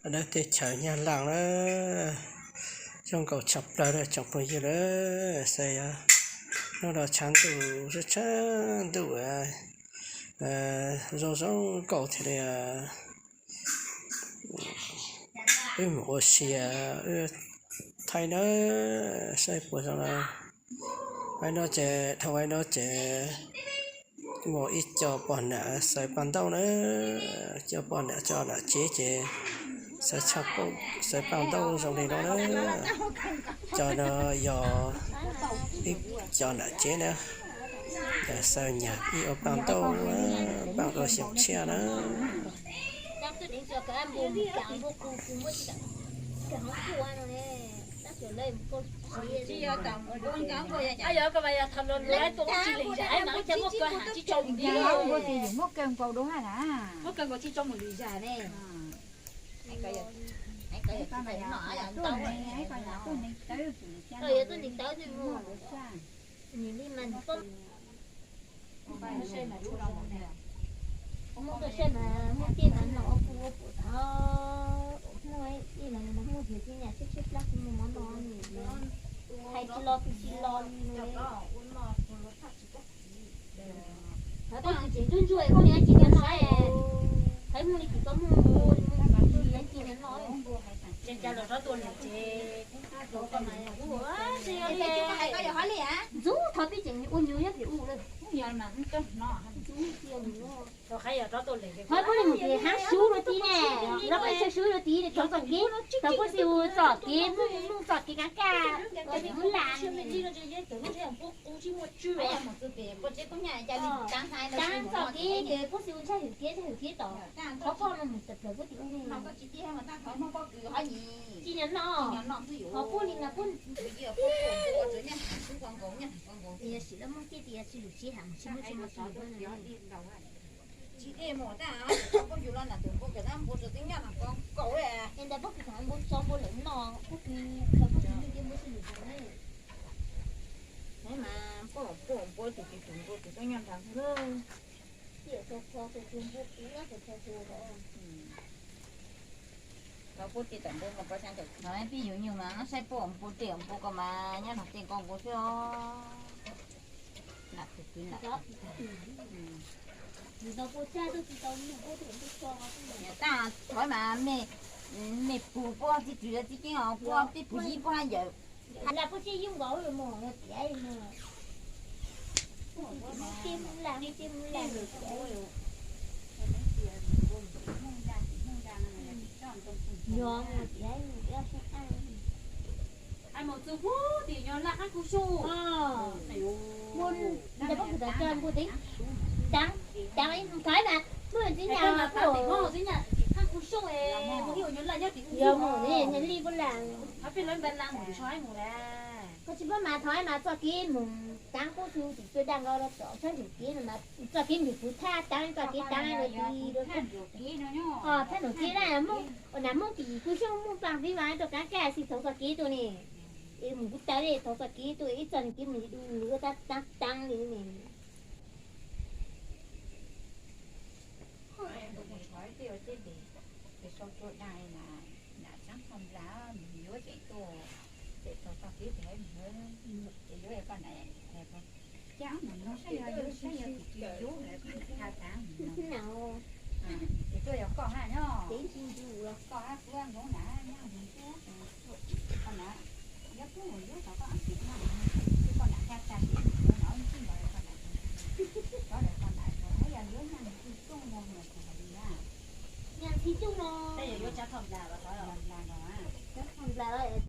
Dab teb chaws Nyab Laj na, zoo nkauj tshaj plaws na tsoom phooj ywg na. Xav yog hnub no tshav ntuj, tshav ntuj zoo zoo nkauj thiab li. Wb mus ua si, wb thaij na, saib puas zoo na. Ua no ces, dhau ua no ces muaj ib co poj niam xaws paj ntaub na, cov poj niam tso nam tsev ces xaws tshaj, xaws paj ntaub zoo li no na. Cov no yog ib co nam tsev na, xaws nyam ib ua paj ntaub, paj ntaub xyoo tshiab na. Muaj tej sej mas muaj tiaj mas no ua pum ua pum tod, muaj ib leeg mas muaj hnyuv tib nyam tshiab tshiab plab kuv mus mov no nws hais tsis los tsis los li no. Hais koj tsis ntsuag ntsuag koj niam tsis nyob no, hais muaj li tsis tau muaj li muaj li tsis nyob no. Ntxub thov pib tseem ua nyuv nyob pem ub lawm. Qhov muaj li mus ces hab sub rau tid ne, lawv peb tsa sub rau tid ne, thov txoj kev, thov puab xib hwb txoj kev, muaj txoj kev kav kaj, muab lam, lam txoj kev ces puab xib hwb tshaj hwm kev, tshaj hwm kev tom, qhov koj no mus tawm plaws puab tim ub ne. Tsis nyob no, qhov puab li mas puab sim lawv muaj tiaj tias tsis lwm tsis ham tsis muaj tsis muaj tsis muaj. Tsis dej mus tag, puab yus los nram tus npua kawm tab npua tsuas tib nyaj nram ko nkaus li. Es ntawd puab kws thaum npua tso npua lawm no, puab kws thaum puab kws npua tso npua xwb lwm tus ne. Mas puab puab npua tus kws tus npua kws tub nyaj nrad xwb. Tiam tso tso tus kws npua kws nyob tso tso tus. Thaum puab tis tawm npua nkaus puab xyab cov no pib yus nyuj mas saib puab npua tes npua ko mas nyob nram tej nkaus nkaus xwb os. Lam tus kws lam. Tag thov mas mej, mej pug puab txiv txwv txiv keeb os, puab tib pug yib puab hab yawm. Lam puab tsis yooj nkaus mus tiav. Yog mus tiav, mus tiav seb. Mus txug puag tim nyuag laj qaib kuv xyuj. Ntawd puab kws tau coj npua teb, taav, taav thov mas muaj txiv nyam puag tim qaib kuv xyuj es mus ib ua nyuag laj nyob tim ub. Yog mus li puab lam, peb lawv npaj laj mus tim so ib mus las. Koj tsis paub mas thov mas txoj kev mus taav puab xyuj tim tsuas daj nkaus los tom tshab nraum kev no mas txoj kev ntim puv thaj taav txoj kev taav los tim thaj nraum kev na, nam Hmoob tim kuv xyuj Hmoob Paj Viv mas rau kaav kaj xij thov txoj kev tuaj ne. Es mus kuv tas li thov txoj kev tuaj ib txoj kev mus du lug tab taav taav li ne. Mus tshov tej ua tej ces, ces sau tua dai na, nam tsaab thoj nplas mus yuav tseem tuaj, tseem txog txoj kev ces mus, ces yuav koj na, cas mus no saib yog yuav saib yog tus twg yuav lawm koj tha taav mus no. Ces tuaj yog koj hab nyob, koj hab kuv nkoov na nyob mus, koj na, yuav kuv mus yuav tau koj ab tsi no, koj nam tag tag sim mus no ntxim nkaus koj nam, koj nam koj nam, yog yuav nyaj ntxhi tooj no mus kuv hais li na. Nyaj ntxhi tooj no, yuav tsav thoj nplas los, tsav thoj nplas los